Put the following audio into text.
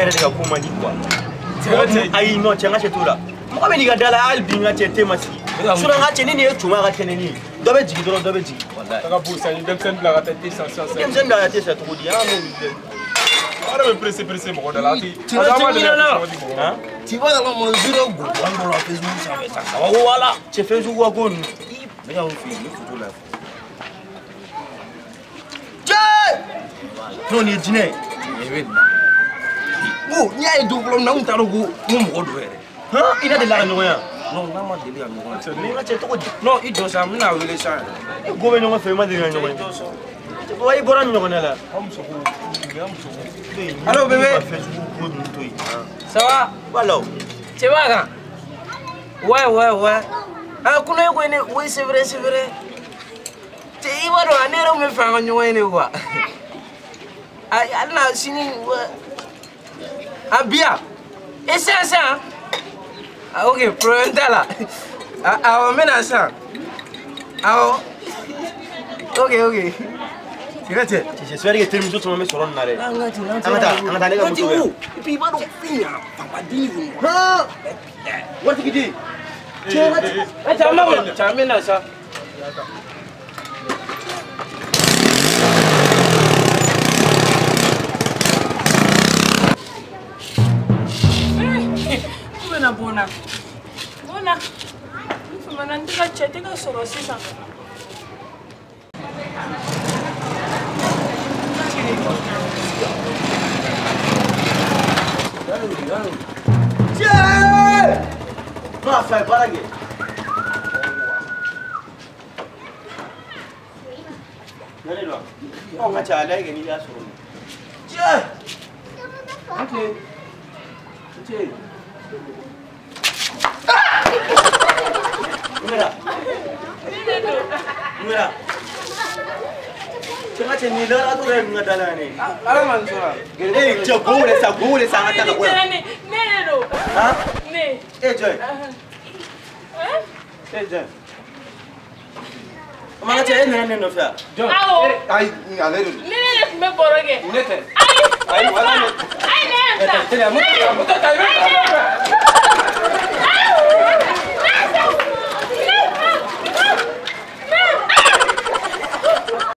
yɛrɛ de ka ko man di quoi. Ayi non cɛ n ka cɛ t'o la. Mɔgɔ bɛ n'i ka da la hali bi n ka cɛ te ma sigi. Sinon n ka cɛ ni nin ye coma ka kɛnɛ ni ye. Dɔ bɛ jigin dɔrɔn dɔ bɛ jigin. Walayi. A ka bon sa, ni denmisɛnnin bila ka taa te san sisan sisan. Denmisɛnnin bila ka taa te san cogo di? An n'olu filɛ. Aw yɛrɛ bɛ pressé pressé mɔgɔ da la. Tu vas dans mon zéro go an bɔra Facebook sanfɛ sa sababu wala. Cɛ Facebook wa ko ninnu. Ne ka mun f'i ye, ne photo la. Cɛ! Non nin ye jinɛ ye. Nin bɛ nin na. N ko n'i y'a ye don fɔlɔ min na n kun t'a dɔn ko n ko mɔgɔ don yɛrɛ. Han i n'a delila ka ɲɔgɔn ye wa? Non n'a ma deli ka ɲɔgɔn ye. Mais n ka cɛ cogo di? Non i jɔ sa n bɛna wele sa yɛrɛ. E go bɛ ɲɔgɔn fɛ i ma deli ka ɲɔgɔn ye. Wa i bɔra nin ɲɔgɔnna la. An muso ko an muso ko. Allô bébé. Facebook ko ninnu to yen. Ça va? Voilà. Tu vas quand? Ouais ouais ouais. Ah kunun e ko ne oui c'est vrai c'est vrai. Cɛ i b'a dɔn ne yɛrɛ kun bɛ fɛ an ka ɲɔgɔn ye de quoi. Ayi hali n'a sini ah bi yan. E sisan sisan. Ah ok problème t'a la. Ah awɔ n bɛ na sisan. Awɔ. Ok ok. Cɛ j'espère que terimuso caman bɛ sɔrɔ nin na dɛ. An ka An ka taa an ka taa ne ka moto bɛ yan. Et puis i b'a dɔn fɛn yan faamaden don. Han! Waritigi den. Cɛ n ka cɛ. E cɛ an b'a kɔnɔ. Cɛ an bɛ na sa. K'u bɛna bɔ n na. Bɔ n na. N famana n tɛ ka cɛ tɛ ka sɔrɔ sisan. Cɛ! Non a fɛ baara kɛ. Ne de don wa? Ɔ n ka cɛ a lajɛ kɛ n'i y'a sɔrɔ. Cɛ! Ok. Ok. Numera. Numera. Cɛ n ka cɛ nin lagalagatɔ dɔ ye ninnu ka da la yan dɛ. Ala ma nin sɔrɔ. E cɛ go wele sa go wele sa an ka taa ka bɔ yan. Ne de don. Han? Ne. E jɔn ye? Hein? E jɔn ye? O ma n ka cɛ e nana ne nɔfɛ wa? Jɔn. Awɔ. Ayi ale de don. Ne de tun bɛ baro kɛ. Ne tɛ. Ayi. Ayi wala ne. Ayi ne ye n ta. Teliya moto ta moto ta i bɛ taa.